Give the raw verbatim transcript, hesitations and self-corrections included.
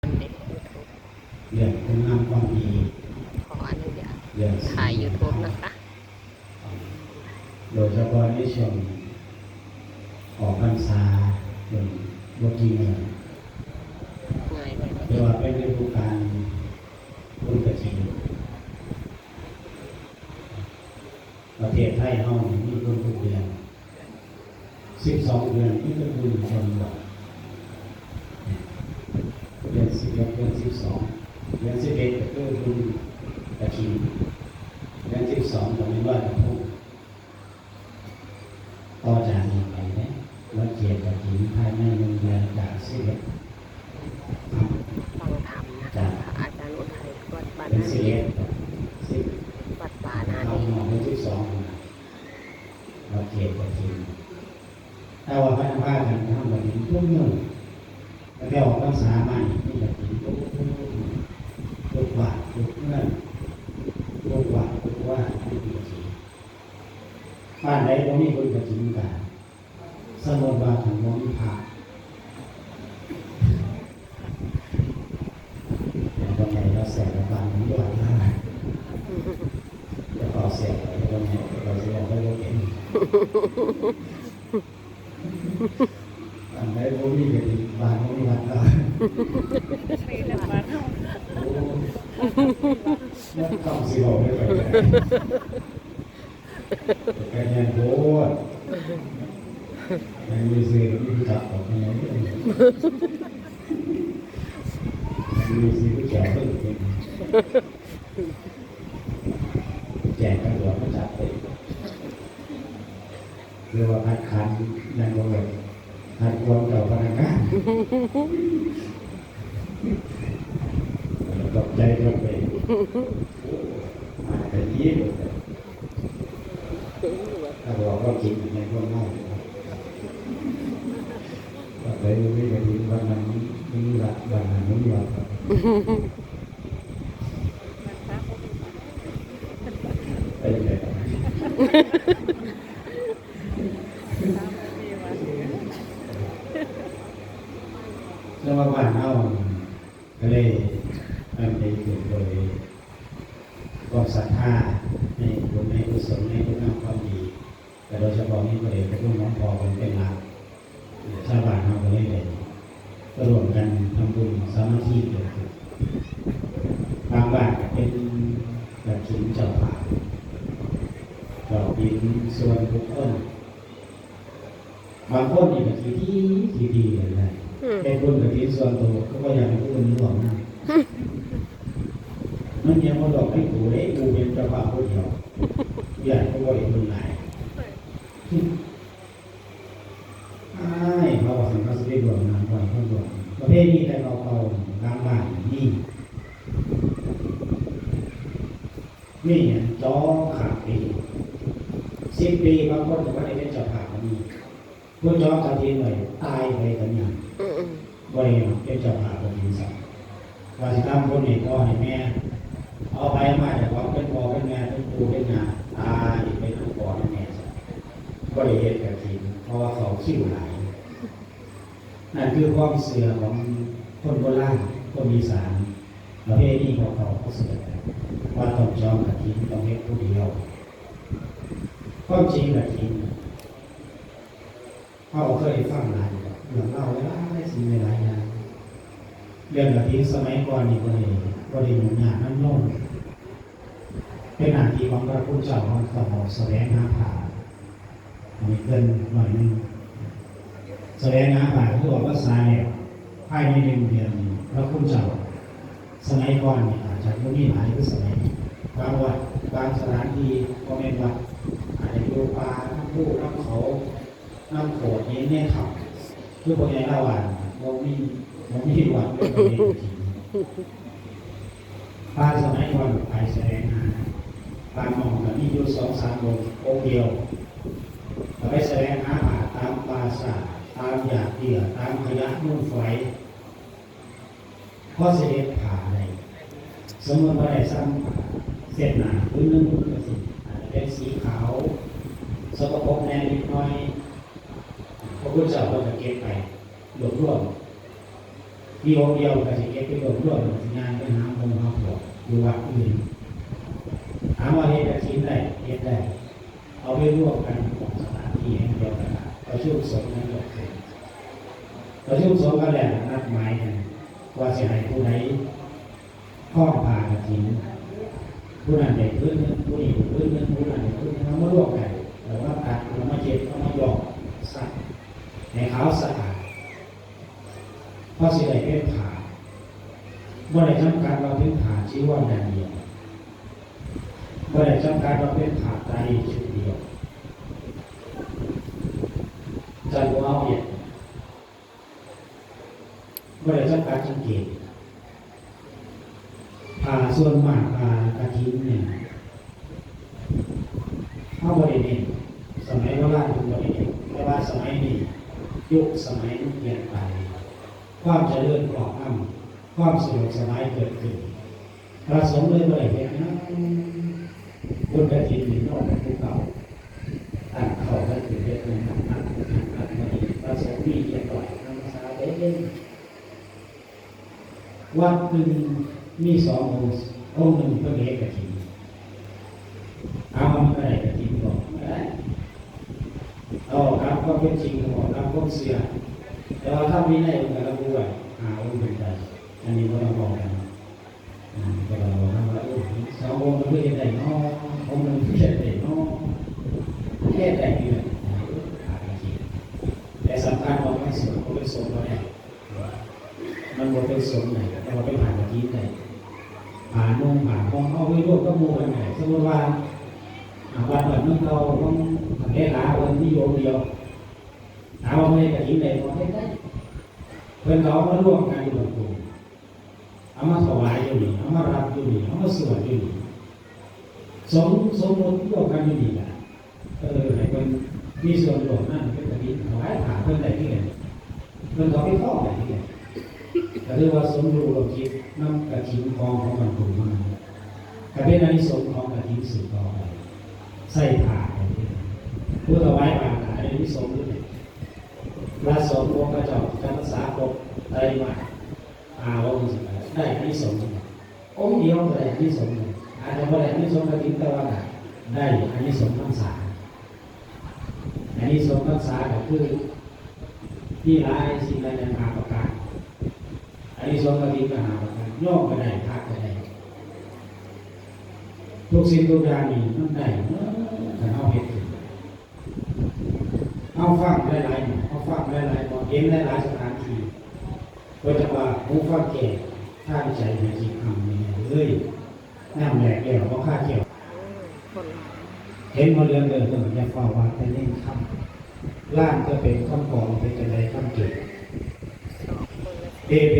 เรื่องคุณงามความดี ขออนุญาต เรื่องสิ่ง ถ่าย YouTube นะคะ โดยเฉพาะในช่วงออกพรรษา เป็นบ่กี่มื้อ ง่ายเลย เรียกว่าเป็นฤดูกาลบุญกฐิน ประเทศไทยเฮานี่มีบุญทุกเดือน สิบสองเดือนมีแต่บุญส่วนรวม เดือนสิบเอ็ด เดือนสิบสอง เดือนสิบเอ็ดก็คือบุญกฐิน เดือนสิบสองก็แม่นลอยกระทง ต่อจากนี้ไปเนี่ย วัดเกียรติกฐินภายในหนึ่งเดือนจากสิบเอ็ด ฟังธรรมนะคะ จาก อาจารย์อุทัย วัดบ้าน เป็น นา สิบเอ็ด สิบ วัดป่านา เอา ดี หมดเป็นสิบสอง วัดเกียรติกฐิน แต่ว่าพระพากันทำกฐินทุกมื้อ ตั้งแต่ออกพรรษามานี่มีกฐินทุก ทุกวัดทุกเมือง ทุกวัดทุกว่ามีกฐิน บ้านใดบ่มีบุญกฐินก็ สมมติว่าคันบ่มีพระ แต่คนใดเราแสบแล้วบ้านนี้วัดนะ จะขอแสบแล้วคนใดเราสิบอกได้บ่เป็น อันใดบ่มีกฐิน บ้านบ่มีวัดนะ โอ้ มันต้องสิบอกได้ไปไหน กันยังโพด ยังมีเสียงมีจับของมันยังมีเสียงมีจับเพิ่มเติม แจ้งตำรวจมาจับเลย เรียกว่าคัดค้านยังบ่เลย คัดกรองเจ้าพนักงาน ตกใจกันไป โอ้ มาแต่ยี่เลย ถ้าบอกว่ากินในพวกนั้น วันใดบ่มีกฐิน วันนั้นมีวัด วันนั้นบ่มีวัด ไปจังใด๋ แต่ว่าบ้านเฮาก็เลยนำไปปลูกโดยความศรัทธาในบุญในกุศลในคุณงามความดี แต่โดยเฉพาะนี่ก็เลยกระตุ้นน้องพอเป็นเป็นหลัก ชาวบ้านเฮาก็เลยได้ร่วมกันทำบุญสามัคคีเกิดขึ้น บางบ้านก็เป็นกฐินเจ้าภาพ กฐินส่วนบุคคล บางคนนี่ก็ขี้ดีขี้ดีเลยนะ อืม เป็นบุญกฐินส่วนตัว ก็บ่อยากให้ผู้อื่นร่วมนะ มันยังบ่ดอกให้กูเลย กูเป็นเจ้าภาพผู้เดียว อยากก็บ่ได้บุญหลาย อ้าย เขาว่าซั่น เขาสิไปร่วมงานบ่อนเพิ่นร่วม ประเพณีแต่เก่าๆ หลังบ้านนี่ มีหยังจองข้ามปี สิบปี บางคนก็บ่ได้เป็นเจ้าภาพก็มี ผู้จองกฐินไว้ตายไปก็มี อืมๆ บ่ได้เป็นเจ้าภาพกฐินซ้ำ ว่าสิทำบุญให้พ่อให้แม่ เอาไปมาจากของเป็นพ่อเป็นแม่เป็นปู่เป็นย่า ตายไปทั้งพ่อทั้งแม่ซะ บ่ได้เฮ็ดกฐิน เพราะว่าเขาคิวหลาย นั่นคือความเชื่อของคนโบราณ คนอีสาน ประเพณีของเขา เขาเชื่อกันว่าต้องจองกฐิน ต้องเฮ็ดผู้เดียว ความจริงกฐิน เราก็เคยฟังหลายเรื่องเล่าหลายสิ่งหลายอย่าง เรื่องกฐินสมัยก่อนนี่บ่ได้ บ่ได้ยุ่งยากนำลง เป็นหน้าที่ของพระคุณเจ้า เราต้องออกแสวงหาผ้า อันนี้เกริ่นหน่อยหนึ่ง แสวงหาผ้าคือออกพรรษาแล้ว ภายในหนึ่งเดือนนี่ พระคุณเจ้า สมัยก่อนนี่อาจจะบ่มีหลายคือสมัยนี้ บางวัด บางสถานที่ บ่แม่นวัด อาจจะอยู่ป่า นำภู นำเขา นำโขดหินในถ้ำ คือพ่อใหญ่ลาวว่า บ่มี บ่มีวัดเลย บ่มีกฐิน พระสมัยก่อนไปแสวงหา บางหม่องก็มีอยู่สองสามองค์ องค์เดียว ก็ไปแสวงหาผ้าตามป่าช้า ตามหญ้าเตื้อ ตามขยะมูลฝอย พอสิเฮ็ดผ้าได้ สมมุติว่าได้ซ้ำเส้นหน้าผืนหนึ่งก็สิ อาจจะเป็นสีขาว สกปรกแหน่นิดหน่อย พระพุทธเจ้าเพิ่นก็เก็บไป รวบรวม มีองค์เดียวก็สิเก็บไปรวบรวม สิย่างไปหาหมู่หาพวกอยู่วัดอื่น ถามว่าเฮ็ดกฐินได้ เฮ็ดได้ เอาไปรวมกันสถานที่แห่งเดียวกัน ประชุมสงฆ์กันเกิดขึ้น ประชุมสงฆ์กันแล้วนัดหมายกัน ว่าสิให้ผู้ใดคล้องผ้ากฐิน ผู้นั้นได้ผืนหนึ่ง ผู้นี้ได้ผืนหนึ่ง ผู้นั้นได้ผืนหนึ่ง เอามารวมกัน แล้วมาตัด แล้วมาเช็ด เอามาย้อมซักให้ขาวสะอาด เพราะสิได้เป็นผ้า บ่ได้จำกัดว่าเป็นผ้าจีวรอย่างเดียว บ่ได้จำกัดว่าเป็นผ้าไตรชุดเดียว จันทร์บ่เอาเอียด บ่ได้จำกัดจังเกต ผ้าส่วนมาก ผ้ากฐินเนี่ย เฮาบ่ได้เน้น สมัยโบราณเพิ่นบ่ได้เน้น แต่ว่าสมัยนี้ ยุคสมัยมันเปลี่ยนไป ความเจริญครอบงำ ความสะดวกสบายเกิดขึ้น พระสงฆ์เลยบ่ได้เฮ็ดหยัง บุญกฐินนี่นอนกันคือเก่า ตั้งเข้ากันเป็นเฮ็ดเป็นนักนักนักนักมาดี พระสงฆ์มีเจ็ดร้อยพรรษาเด้ วัดหนึ่งมีสององค์ องค์หนึ่งเพิ่นเฮ็ดกฐิน ถามว่ามันได้กฐินบ่ บ่ได้ เอาตามความเป็นจริง เอาตามความเชื่อ แต่ว่าธรรมวินัยมันก็ระบุไว้ ห้าองค์ขึ้นไป อันนี้บ่ต้องบอกกัน อืม ก็ต้องบอกว่า โอ้ สององค์มันคือเฮ็ดได้เนาะ องค์หนึ่งคือเฮ็ดได้เนาะ เฮ็ดได้อยู่นะ แต่สำคัญว่ามันสวย มันเป็นสงฆ์บ่ได้ มันบ่เป็นสงฆ์ได้ แต่ว่าเป็นผ้ากฐินได้ ผ้านุ่งผ้าห่ม เอาไปร่วมกับหมู่กันได้ สมมุติว่า อ่า วัดบ้านเมืองเก่าของท่านเลขาเพิ่นมีองค์เดียว ถามว่าเพิ่นเฮ็ดกฐินได้บ่ เฮ็ดได้ เพิ่นก็เอามารวมกันอยู่ตรงนี้ เอามาถวายอยู่นี่ เอามารับอยู่นี่ เอามาสวดอยู่นี่ สม สมมุติร่วมกันอยู่นี่ล่ะ เออ ให้เพิ่นมีส่วนร่วมนั่น เป็นกฐินถวายผ้าเพิ่นได้คือกัน เพิ่นก็ไปคล้องได้คือกัน ก็ถือว่าสมรู้ร่วมคิดนำกฐินของ ของบ้านกลุ่มมา ก็เป็นอานิสงส์ของกฐินสืบต่อไป ใส่ผ้าไปเรื่อย ผู้ถวายผ้าก็ได้อานิสงส์ด้วย พระสงฆ์องค์พระเจ้าจำพรรษาครบไตรมาส ห้าองค์สิได้อานิสงส์ องค์เดียวก็ได้อานิสงส์ อาจจะบ่ได้อานิสงส์กฐิน แต่ว่าได้อานิสงส์พรรษา อานิสงส์พรรษาก็คือ มีหลายสิ่งหลายอย่างห้าประการ อานิสงส์กฐินก็ห้าประการ โยมก็ได้ พระก็ได้ ทุกสิ่งทุกอย่างนี่มันได้หมด ถ้าเฮาเฮ็ดถูก เฮาฟังหลายๆหม่อง เฮาฟังหลายๆหม่อง เห็นหลายๆสถานที่ เพิ่นจะว่า หูฟังแก้ว ทางใจให้คิดนำ นี่เอ้ย น้ำแหลกแก้วบ่คาแก้ว เห็นบ่เหลืองเลย เพิ่นอย่าฟ้าวว่าแต่เน้นคำ ล้านก็เป็นคำของ เป็นจังใดคำเกิด เปเป